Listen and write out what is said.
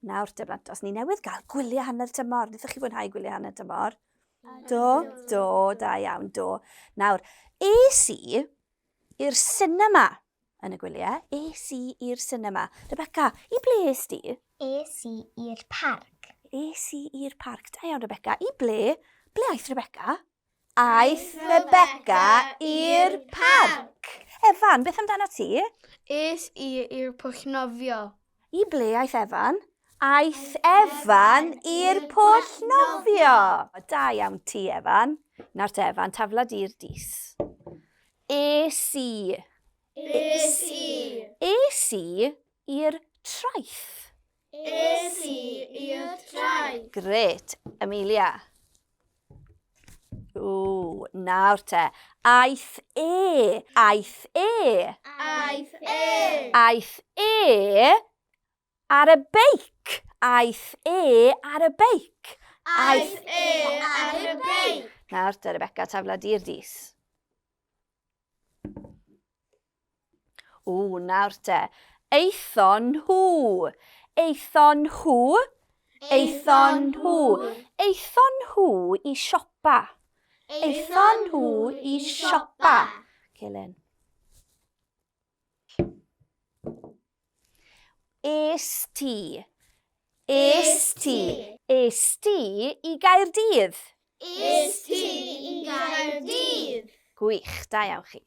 Nawr te blantos, ni newydd gael gwyliau hanner tymor. Wnaethoch chi fwynhau gwyliau hanner tymor? Do, do, da iawn, do. Nawr, es i i'r sinema yn y gwyliau. Es i i'r sinema. Rebecca, i ble es di? Es i i'r parc. Es i i'r parc. Da iawn, Rebecca. I ble? Ble aeth Rebecca? Aeth Rebecca i'r parc. Evan, beth amdano ti? Es i i'r pwll nofio. I ble aeth Evan? Aeth Evan i'r pwll nofio. Da iawn ti, Evan. Nawr te, Evan, tafla di'r dis. Es i. Es i. Es i i'r traeth. Es i i'r traeth. Gret. Amelia. Ww, nawr te. Aeth e. Aeth e. Aeth e. Aeth e ar y beic. Aeth e ar y beic. Aeth e ar y beic. Nawr te, Rebecca, tafla di'r dis. Ww, nawr te. Aethon nhw. Aethon nhw. Aethon nhw. Aethon nhw i siopa. Aethon nhw i siopa. Celyn. Es ti. Es ti. Es ti i Gaerdydd. Es ti i Gaerdydd. Gwych, da iawn chi.